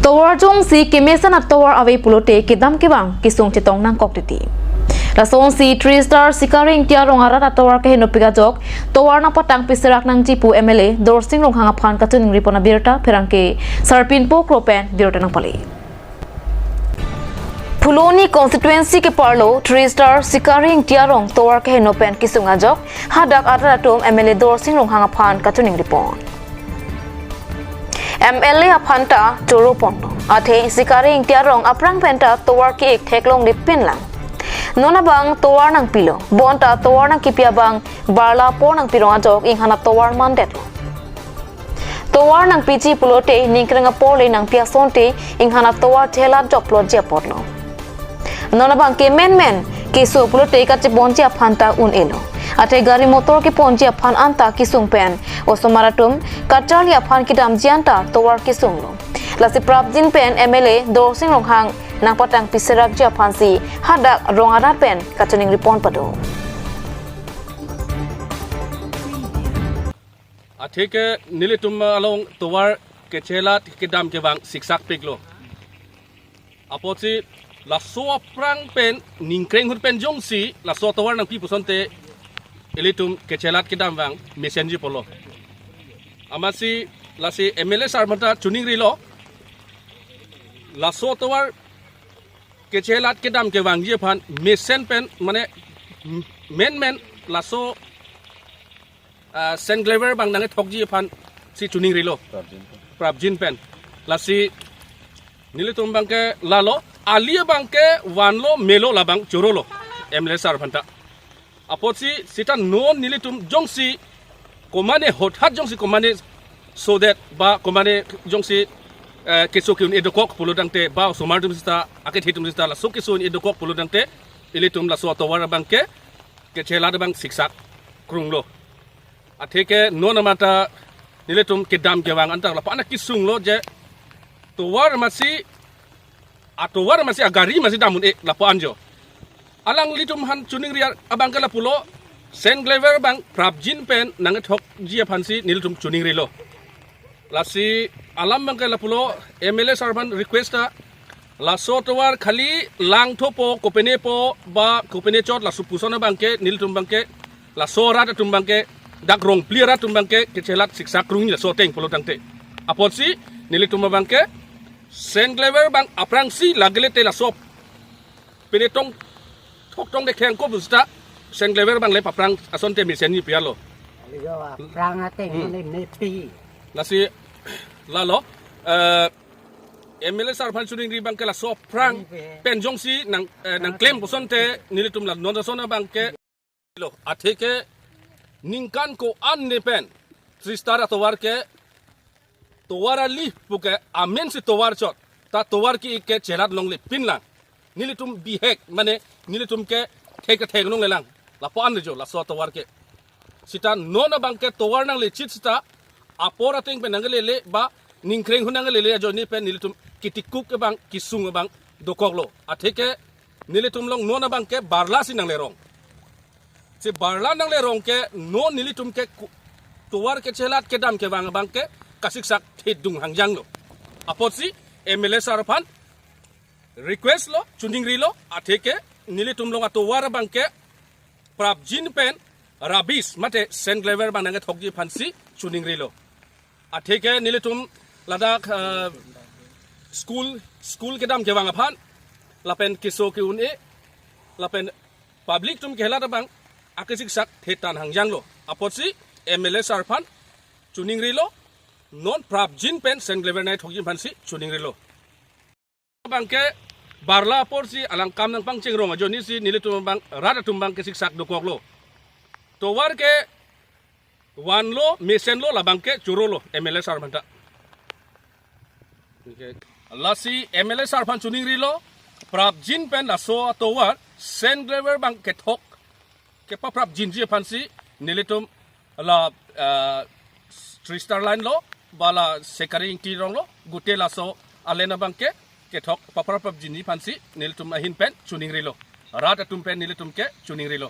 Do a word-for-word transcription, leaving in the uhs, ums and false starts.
Tovar jongsi kemesen atovar ave pulote kedam kevang kesung chetong nangkok titi. Lasonsi Three Star Sikari Ingti arong arat atovar kehenopik ajok tovar nangpatang piserak nangji pu M L A Dorsing Ronghang aphan kachiningri pon abirta pherangke Sarpinpo Kro pen birta nangpale. Phuloni constituency keparlo Three Star Sikari Ingti arong tovar keheno pen kesung ajok hadak arat atum M L A Dorsing Ronghang aphan kachiningri pon. M L A aphan ta choro ponlo. Athe Sikari Ingti arong aphrang pen ta tovar ke-ik theklongle pinlang. Non abang tovar nangpilo. Bonta tovar nangkipi abang barla apor nangpirong ajok inghan atovar mandetlo. Tovar nangpiji pulote ningkreng apor le nangpi asonte inghan atovar chelat jokplot ji apotlo. Non abang ke menmen keso pulote kacheponji aphan ta un-elo. Athe gari motor keponji aphan anta kesung pen osomar atum kacharli aphan kedamji anta tovar kesunglo. Lasi prapjin pen M L A Dorsing Ronghang nangpatang piserakji aphansi hadak rong arat pen kachiningri pon pado. Atheke nelitum along tovar kechelat kedam kevang siksak piklo. Apotsi laso aphrang pen ningkreng ahut pen jongsi laso tovar nangpi pusonte ilitum kechelat kedam vang mesenji pulo. Amatsi lasi M L A sir aphanta chiningrilo. Laso tovar kechelat kedam kevangji aphan mesen pen mane menmen laso ah, sand gravel abang nangkethokji aphansi chiningrilo. Prapjin pen. Lasi nelitum abangke lalo, ali abangke vanlo melo labang chorolo M L A sir aphanta. Apotsi seta non nelitum jongsi komane hothat jongsi komane sodet ba komane jongsi eh, keso ke-un-e dokok pulo tangte ba osomar atum seta akethe atum seta laso keso un-e dokok pulo tangte ilitum laso atovar abangke kechelat abang siksak krunglo. Atheke non amat ta nelitum kedam kevang anta lapu-an kesunglo je tovar amatsi atovar amatsi agari amatsi dam un-e lapu-an jo. Alanglitum aphan chiningri abangke lapulo sand gravel abang prapjin pen nangkethokji aphansi nelitum chiningrilo. Lasi alam abangke lapulo M L A sir aphan request ta laso tovar khali langthopo kopenepo ba kopene chot laso puson abangke nelitum abangke laso arat atum abangke dak Rongpli arat atum abangke kechelat siksak krung laso ateng pulo tangte. Apotsi nelitum abangke sand gravel abang aphrangsi lagile te laso pene tong thok tong de kheng ko busta sand gravel abang le paphrang asonte mesenji pu-an lo. Alijo aphrang ateng Hmm. ne nepi. Lasi lalo eh, M L A sir aphan chiningri abangke laso aphrang Ini pe. Pen jongsi nang eh, nangklem pusonte nelitum la non ason abangke lo. Atheke ningkan ko-an ne pen Three Star atovar ke tovar ali puke amensi tovar chot ta tovar ke-ik ke chelat longle pinlang. Nelitum bihek mane nelitum ke thek thek nong lelang. Lapu-an le jo laso tovar ke. Seta non abangke tovar nanglechit seta apor ateng pen nanglele ba ningkreng ahut nanglele ajoine pen nelitum kitikuk abang kesung abang dokoklo. Atheke nelitum along non abangke barla si nanglerong. Si barla nanglerong ke non nelitum ke ku- tovar kechelat kedam kevang abangke kasiksak thedung hangjanglo. Apotsi M L A sir aphan request lo, chiningrilo, atheke nelitum along atovar abangke prapjin pen rubbish mate sand gravel abang nangkethokji aphansi chiningrilo. Atheke nelitum ladak eh, school school kedam kevang aphan lapen keso ke-un-e lapen public atum kehelat abang akesiksak thetan hangjanglo. Apotsi M L A sir aphan chiningrilo, non prapjin pen sand gravel nangkethokji aphansi chiningrilo. Abangke barla aporsi alang kam nangpangchengrong ajoinesi nelitum abang rat atum abangke siksak dokoklo. Tovar ke vanlo, mesenlo, labangke chorolo M L A sir aphanta. Okay. Lasi M L A sir aphan chiningrilo, prapjin pen laso atovar sand gravel abang kethok kepaprapjinji aphansi nelitum la ah, Three Star Line lo, ba la Sikari Ingti arong lo, gute laso alen abangke kethok paprapprapjinji aphansi nelitum ahin pen chiningrilo. Rat atum pen nelitum ke chiningrilo.